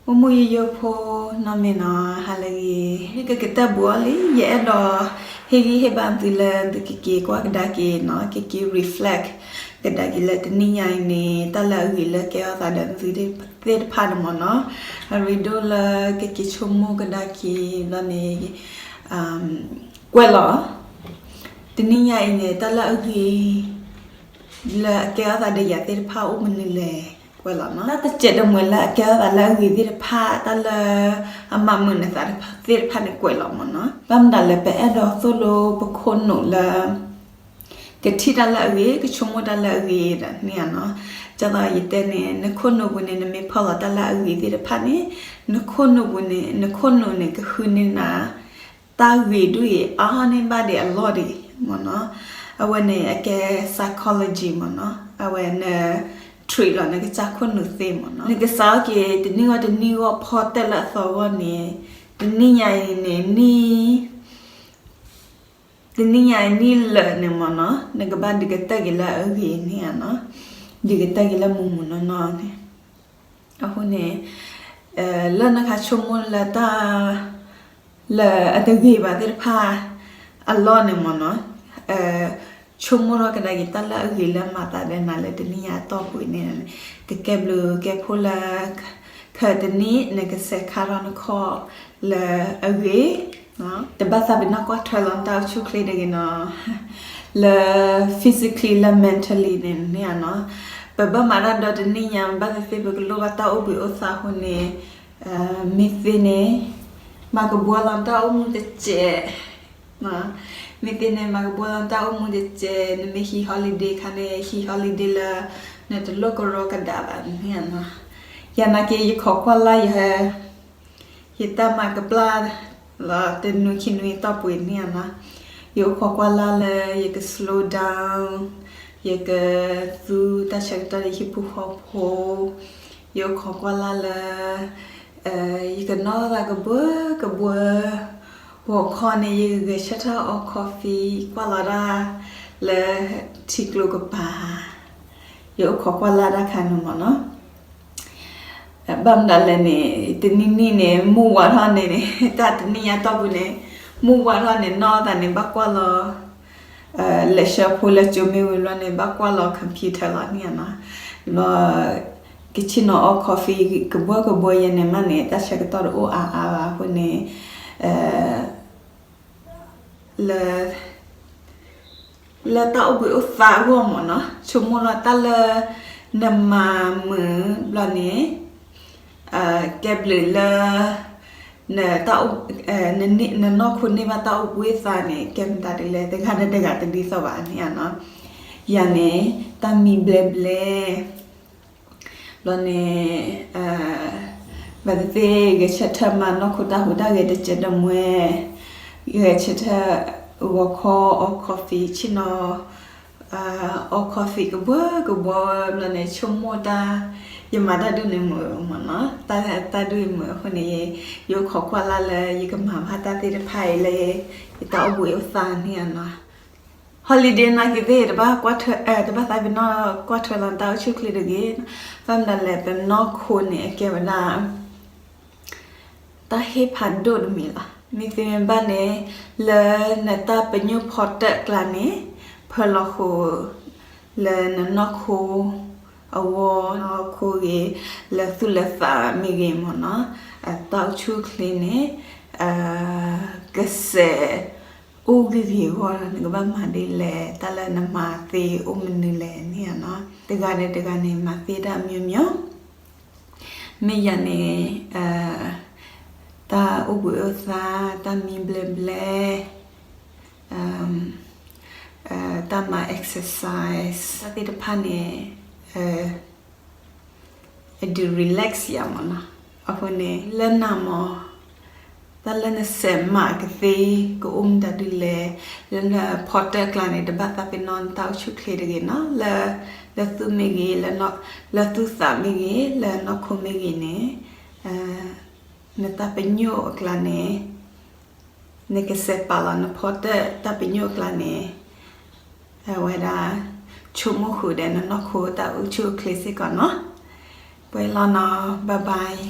မုၢ်မုၢ်ယိယိဖိနီၢ်မ့ၢ်နီၤ ဟါလၢအဂ့ၤ, မ့ၢ်ကကတၢၢ်ဘူးအီၤလံ ယအဲၣ်ဒိး ဟ့ၣ်ဂံၢ်ဟ့ၣ်ဘါသုလၢသုကက့ၤကွၢ်ကဒါက့ၤနီၤ ကက့ၤ reflect ကဒါက့ၤလၢတနံၣ်ညါအံၤန့ၣ် တၢ်လၢအဂ့ၤလၢကဲထီၣ်သးဒီးသုသ့ၣ်တဖၣ်န့ၣ်မ့ၢ်နီၤ, အရ့ဒိၣ်လၢကက့ၤဆိကမိၣ်ကဒါက့ၤဘျီန့ၣ် ကွဲးလီၤ တနံၣ်ညါအံၤန့ၣ် တၢ်လၢအဂ့ၤ လၢအကဲထီၣ်သးဒီးယၤသ့ၣ်တဖၣ်အိၣ်မနုၤလဲၣ် ကွဲးလီၤနီၤ. တၢ်တစဲးတမှဲးလၢအကဲထီၣ်သးလၢအဂ့ၤသ့ၣ်တဖၣ် တၢ်လၢအမၤမုာ်နသးသ့ၣ်တဖၣ်န့ၣ်ကွဲးလီၤမ့ၢ်နီၤ. ဘၣ်မနုၤလဲၣ် ပအဲၣ်ဒိးသိၣ်လိပခိၣ်နူာ်လၢ ကထံၣ်တၢ်လၢအဂ့ၤ ကဆိကမိၣ်တၢ်လၢအဂ့ၤဒီးန့ၣ်ဧါနီၤ. ဒ်သိးယတဲန့ၣ် နခိၣ်နူာ်ပူၤန့ၣ် နမ့ၢ်ဖီၣ်လီၤတၢ်လၢအဂ့ၤသ့ၣ်တဖၣ်န့ၣ် နခိၣ်နူာ်ပူၤန့ၣ် နခိၣ်နူာ်န့ၣ် ကဃုန့ၢ်နၤ တၢ်ဂ့ၤဒ်အံၤ အါန့ၢ်ဘၣ်ဒံးအလီၢ်ဒံးမ့ၢ်နီၤ. အဝဲန့ၣ်အကဲ psychology မ့ၢ်နီၤ. အဝဲန treat လီၤနကစၢ်ခိၣ်နူာ်သ့မ့ၢ်နီၤ. နကစးထီၣ်က့ၤတနံၣ်ဂီၢ်တနံၣ်ဂီၢ်ဖီတၢၣ်လၢအသီဂီၢ်န့ၣ် တနံၣ်ညါအံၤန့ၣ် နံၣ် တနံၣ်ညါအံၤနံၣ်လၢာ်န့ၣ်မ့ၢ်နီၤ နကဘၣ်ဒုးကတၢၢ်က့ၤလၢအဂ့ၤန့ၣ်ဧါနီၤ. ဒုးကတၢၢ်က့ၤလၢမုာ်မုာ်နီၢ်နီၢ်န့ၣ် အဃိန့ၣ် လၢနကဆိကမိၣ်လၢတၢ် လၢအတဂ့ၤဘၣ်သ့ၣ်တဖၣ်အလီၢ်န့ၣ်မ့ၢ်နီၤ ဆိကမိၣ်ထီၣ်ကဒါက့ၤတၢ်လၢအဂ့ၤလၢမၤသးဒီးနၤလၢတနံၣ်ညါအတီၢ်ပူၤန့ၣ် ကကဲဘျုးကဲဖှိၣ်လၢ ခဲတနံၣ် နကစဲးခါထီၣ်နခီၣ်လၢအဂ့ၤ တဘၣ်သးပ့ၤနီၣ်ကွၢ်ထွဲလီၤနတၢ်အိၣ်ဆူၣ်အိၣ်ချ့တဂ့ၤနီၤ လၢ physically လၢ mentally န့ၣ်န့ၣ်ဧါနီၤ. ပဘၣ်မၤတၢ်ဒီတနံၣ်ညါ ဘၣ်သ့ၣ်သ့ၣ်ပကလိၣ်ဘၣ်တၢ်အိၣ်ဘှံးအိၣ်သါအဃိန့ၣ် မ့ၢ်သ့န့ၣ် မၤကဘှီလီၤတၢ်အိၣ်မူတစဲး မ့ၢ်သ့န့ၣ် မၤကဘှီလီၤတၢ်အိၣ်မူတစဲး နမ့ၢ်ဟံး holiday ခါန့ၣ် ဟံး holiday လၢ နတလိၣ်ကရီကဒါဘၣ်န့ၣ်ဧါနီၤ. ယနာ်က့ ယခိးကွၢ်လၢ်ယ ယတၢ်မၤကပျၢ်လီၤ တနွံခံနွံအတီၢ်ပူၤန့ၣ်ဧါနီၤ. ယအိၣ်ခိးကွၢ်လၢ်လၢ ယက slow down ယကသူတၢ်ဆၢကတီၢ်လၢဟံၣ်ဖိဃီဖိ, ယအိၣ်ခိးကွၢ်လၢ်လၢ ယကနီၣ်သးကဘှၢကဘှၢ, ဂီၤခီန့ၣ် ယကဂဲၤဆၢထၢၣ်အီ coffee ကွၢ်လီၤတၢ်လၢထံကျိကပၤ, ယအိၣ်ခိးကွၢ်လၢ်တၢ်ခါန့ၣ်မ့ၢ်နီၤ. ဘၣ်မနုၤလဲၣ်န့ၣ် တနံၣ်နံၣ်န့ၣ် မုၢ်ဝါထီၣ်န့ၣ်န့ၣ် တၢ်တနံၣ်ညါတီၢ်ပူၤန့ၣ် မုၢ်ဝါထီၣ်န့ၣ် နီၢ်သးန့ၣ် ဘၣ်ကွၢ်လီၤ လဲၤဆှၢဖိလၢကၠိမ့ၢ်ဝံၤဘျီန့ၣ် ဘၣ်ကွၢ်လီၤ computer လီၤန့ၣ်နီၤ. ဘျီ ကဆ့ၣ်နီၤအီ coffee ကဘှၢကဘှၢယဲန့ၣ်မးန့ၣ် တၢ်ဆၢကတီၢ်တအိၣ်အါအါဘၣ်အဃိန့ၣ် လၢ လၢတၢ်အိၣ်ဘှံးအိၣ်သါအဂီၢ်မ့ၢ်နီၤ ဆိကမိၣ်လီၤတၢ်လၢ နမၤမုာ်ဘျီန့ၣ် ကဲဘျုးလၢ န နနီၢ်ခိန့ၢ်ဘၣ်တၢ်အိၣ်ဘှံးအိၣ်သါန့ၣ် ကဲမတၤဒ်လဲၣ် တဂၤဒီးတဂၤတဒ်သိးဘၣ်န့ၣ်ဧါနီၤ. ယၤန့ၣ် တၢ်မံဘျဲဘျဲ ဘျီန့ၣ် ဘၣ်သ့ၣ်သ့ၣ် ဂဲၤဆၢထၢၣ်မၤနီၢ်ခိတၢ်ဟူးတၢ်ဂဲၤတစဲးတမှဲ, ဂဲၤဆၢထၢၣ် ဂီၤခီအီ coffee ဆ့ၣ်နီၤ အီ coffee ကဘှၢကဘှၢဘျီန့ၣ် ဆိကမိၣ်တၢ် ယမၤတၢ်ဒ်န့ၣ်မုာ်မ့ၢ်နီၤ, တၢ်ဒ်အံၤမုာ်အဃိန့ၣ် ယအိၣ်ခိးကွၢ်လၢ်လၢ ယကမၤဘၣ်တၢ်သ့ၣ်တဖၣ်အံၤလၢ ယတၢ်အိၣ်ဘှံးအိၣ်သါန့ၣ်နီၤ. holiday နာ်က့ၤသ့ၣ် တဘၣ်ကွၢ်ထွဲ တဘၣ်သးပ့ၤနီၣ်ကွၢ်ထွဲလီၤတၢ်အိၣ်ဆူၣ်ချ့တဂ့ၤ, ဘၣ်မနုၤလဲၣ် ပနီၢ်ခိန့ၣ် အကဲဝဲဒၣ် တၢ်ဟ့ၣ်ဖးဒိၣ်တမံၤလီၤ. မ့ၢ်သ့မ့ၢ်ဘၣ်န့ၣ် လၢနတၢ်ပညိၣ်ဖီတၢၣ်အကျါန့ၣ် ဖၢလီၤဃိ လၢနနီၢ်ခိ အဂီၢ် နီၢ်ခိဂ့ၤ လၢသူၣ်လၢသးမ့ၢ်ဂ့ၤမ့ၢ်နီၤ, တၢ်အိၣ်ဆူၣ်အိၣ်ချ့န့ၣ် ကစဲး အိၣ်ဂံၢ်ဂ့ၤအဂီၢ် နကဘၣ်မၤဒ်လဲၣ် တၢ်လၢနမၤသ့အိၣ်မနုၤလဲၣ်န့ၣ်နီၤ, တဂၤဒီးတဂၤန့ၣ် မၤသ့တၢ်အမျိုးမျိုး, မ့ၢ်ယၤန့ၣ် တၢ်အိၣ်ဘှံးအိၣ်သါ တၢ်မံဘျဲဘျဲ တၢ်မၤ exercise တၢ်သ့ၣ်တဖၣ်န့ၣ် အဒုး relax ယၤမ့ၢ်နီၤ. အဃိန့ၣ် လၢနၤမ့ၢ် တၢ်လၢနစဲးမၤကသ့ ကအိၣ်မတၤဒ်လဲၣ်, လၢနဖီတၢၣ်အကျါန့ၣ် တဘၣ်သးပ့ၤနီၣ်နတၢ်အိၣ်ဆူၣ်ချ့တဂ့ၤနီၤ, လၢ လၢသူၣ်မ့ၢ်ဂ့ၤ လၢသူၣ်သးမ့ၢ်ဂ့ၤ လၢနီၢ်ခိမ့ၢ်ဂ့ၤန့ၣ် နတၢ်ပညိၣ်အကျါန့ၣ် နကစဲးပာ်လီၤနဖီတၢၣ်တၢ်ပညိၣ်အကျါန့ၣ် အဝဲဒၣ် ဆိကမိၣ်ဃုာ်ဒီးနနီၢ်ခိတၢ်အိၣ်ဆူၣ်အိၣ်ချ့စ့ၢ်ကီးနီၤ. ပှဲၤလီၤနီၤ bye bye.